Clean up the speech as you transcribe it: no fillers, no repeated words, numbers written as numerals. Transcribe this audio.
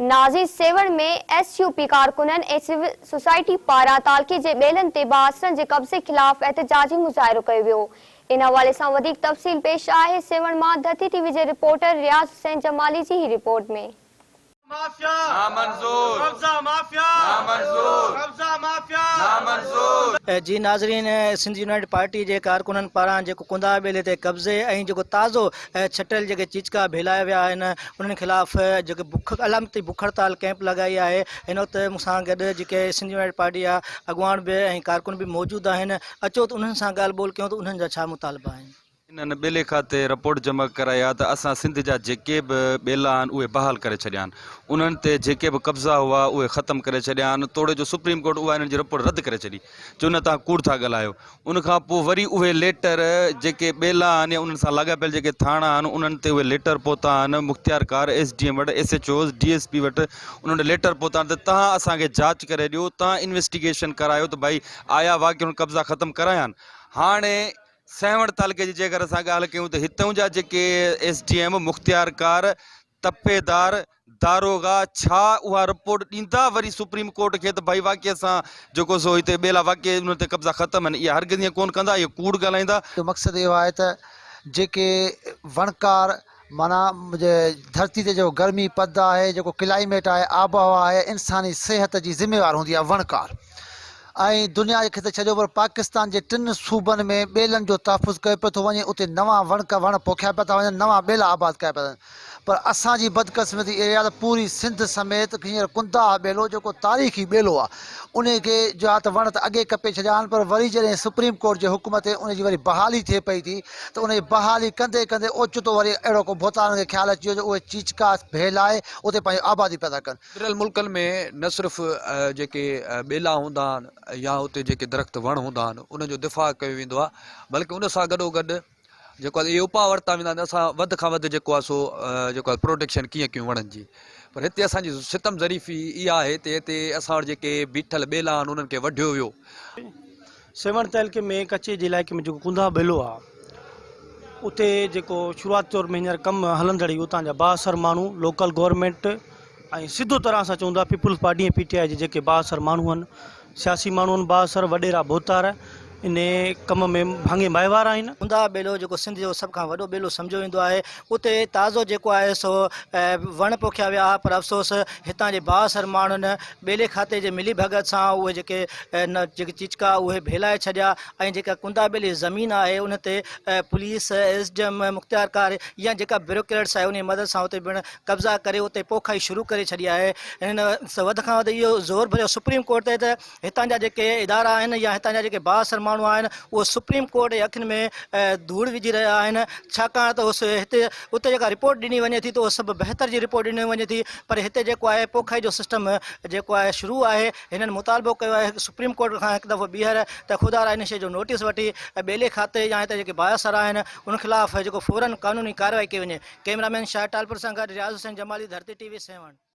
نازي Sehwan ۾ S U P ڪارڪنن ۽ civil society پاران تعلقي جي ٻيلن تي بااثرن جي قبضي خلاف احتجاجي مظاهرو ڪيو ويو. ان حوالي سان وڌيڪ تفصيل پيش آهي سيوهڻ مان ڌرتي ٽي وي جي رپورٽر رياض حسين جمالي جي هي رپورٽ ۾. مافيا نامنظور قبضا مافيا نامنظور قبضا مافيا نامنظور. جي ناظرين سنڌ يونائيٽڊ پارٽي جي ڪارڪنن پاران جيڪو ڪندا ٻيلي تي قبضي ۽ جيڪو تازو ڇٽل جيڪي چيچڪا ڀيلايا ويا آهن انهن خلاف جيڪي بک علامتي بک هڙتال ڪئمپ لڳائي آهي هن وقت مون سان گڏ جيڪي سنڌ يونائيٽڊ پارٽي جا اڳواڻ به ۽ ڪارڪن به موجود آهن اچو ته انهن سان ڳالهه ٻولهه ڪيون ته انهن جا ڇا مطالبا آهن. انهن ٻيلي کاتي رپورٽ جمع ڪرائي آهي ته اسان سنڌ جا جيڪي به ٻيلا آهن اهي بحال ڪري ڇڏيا آهن انهن تي جيڪي به قبضا هئا اهي ختم ڪري ڇڏيا آهن توڙي جو سپريم ڪورٽ اها انهن جي رپورٽ رد ڪري ڇڏي چيو نه توهان ڪوڙ ٿا ڳالهايو ان کان پوء وري اهي ليٽر جيڪي ٻيلا آهن يا انهن سان لاڳاپيل جيڪي ٿاڻا آهن انهن تي اهي ليٽر پهتا آهن مختيارڪار ايس ڊي ايم وٽ S H Os D S P وٽ انهن وٽ ليٽر پهتا آهن ته توهان اسان کي جاچ ڪري ڏيو توهان انويسٽيگيشن ڪرايو ته ڀائي آيا واقعي انهن قبضا ختم ڪرايا آهن هاڻي سيوهڻ تعلقي جي جيڪر اسان ڳالهه ڪيون ته هتئون جا جيڪي ايس ڊي ايم مختيارڪار تپيدار داروغا ڇا اها رپورٽ ڏيندا وري سپريم ڪورٽ کي ته ڀائي واقعي اسان جيڪو سو هتي ٻيلا واقعي انهن تي قبضا ختم آهن اها هرگز ائين ڪونه ڪندا اهي ڪوڙ ڳالهائيندا. جو مقصد اهو آهي ته جيڪي وڻڪار معنيٰ ڌرتي تي جيڪو گرمي پد آهي جيڪو ڪلائميٽ آهي آبهوا آهي انساني صحت جي ذميوار هوندي آهي وڻڪار ۽ دنيا کي ته ڇڏيو پر پاڪستان جي ٽن صوبن ۾ ٻيلن جو تحفظ ڪيو پيو ٿو وڃي اتي نوان وڻڪ وڻ پوکيا پيا ٿا وڃن نوان ٻيلا آباد ڪيا پيا وڃن پر اسان جي بدقسمتي اها آهي ته پوري سنڌ سميت هينئر ڪنداهه ٻيلو جيڪو تاريخي ٻيلو آهي انهي کي جا ته وڻ ته اڳي ڪپي ڇڏيا آهن پر وري جڏهن سپريم ڪورٽ جي حڪم تي ان جي وري بحالي ٿئي پئي ٿي ته ان جي بحالي ڪندي ڪندي اوچتو وري اهڙو ڪو ڀوتارن کي خيال اچي ويو جو اهي چيچڪا ڀيلائي اتي پنهنجي آبادي پيدا ڪن. گذريل ملڪن ۾ نه صرف جيڪي ٻيلا هوندا آهن يا اتي جيڪي درخت وڻ هوندا آهن انهن جو دفاع ڪيو ويندو آهي بلڪه ان سان گڏو گڏ جيڪو آهي اهي اپاء ورتا ويندا آهن اسان وڌ کان وڌ جيڪو آهي سو جيڪو آهي پروٽيڪشن ڪيئن ڪيون وڻن جي پر هتي اسان جي ستم ظريفي اها آهي ته هتي اسان وٽ جيڪي بيٺل ٻيلا آهن انهن کي وڍيو ويو. سيوهڻ تعلقي ۾ ڪچي جي علائقي ۾ جيڪو ڪنڌا ٻيلو آهي اتي جيڪو شروعات طور ۾ هينئر ڪم هلندڙ هي اتان جا بااثر ماڻهو لوڪل گورنمينٽ ۽ سڌو طرح سان چون ٿا پيپلز پارٽي ۽ پي ٽي آء جي جيڪي بااثر ماڻهو آهن سياسي ماڻهو آهن بااثر وڏيرا ڀوتار انهي ڪم ۾ ڀاڱي ڀائيوار آهن. هوندا ٻيلو جيڪو سنڌ جو سڀ کان وڏو ٻيلو سمجهيو ويندو آهي اتي تازو جيڪو آهي سو وڻ پوکيا ويا ها پر افسوس هتان جي بااثر ماڻهن ٻيلي کاتي جي ملي ڀڳت سان اهي جيڪي جيڪي چيچڪا اهي ڀيلائي ڇڏيا ۽ جيڪا ڪندا ٻيلي زمين آهي ان تي پوليس ايس ڊي ايم مختيارڪار يا جيڪا بيوروڪريٽس آهي انهي مدد سان اتي پڻ قبضا ڪري اتي پوکائي شروع ڪري ڇڏي آهي. هنن وڌ کان وڌ اهو زور ڀريو سپريم ڪورٽ تي ته هتان جا جيڪي ادارا آهن يا هتان جا جيڪي بااثر ماڻهو آهن اهي سپريم ڪورٽ جي اکين ۾ ڌوڙ وجهي رهيا آهن ڇاڪاڻ ته هتي اتي جيڪا رپورٽ ڏني وڃي ٿي ته اهو سڀ بهتر جي رپورٽ ڏني وڃي ٿي پر هتي جيڪو آهي پوکائي جو سسٽم جيڪو آهي شروع آهي هنن مطالبو ڪيو آهي سپريم ڪورٽ کان هڪ دفعو ٻيهر ته خدا را ان شيء جو نوٽيس وٺي ٻيلي کاتي يا هتي جيڪي بااثر آهن ان خلاف جيڪو فورن قانوني ڪارروائي ڪئي وڃي. ڪئميرا مين شاهد ٽالپر سان گڏ رياض حسين جمالي ڌرتي ٽي وي سيوهڻ.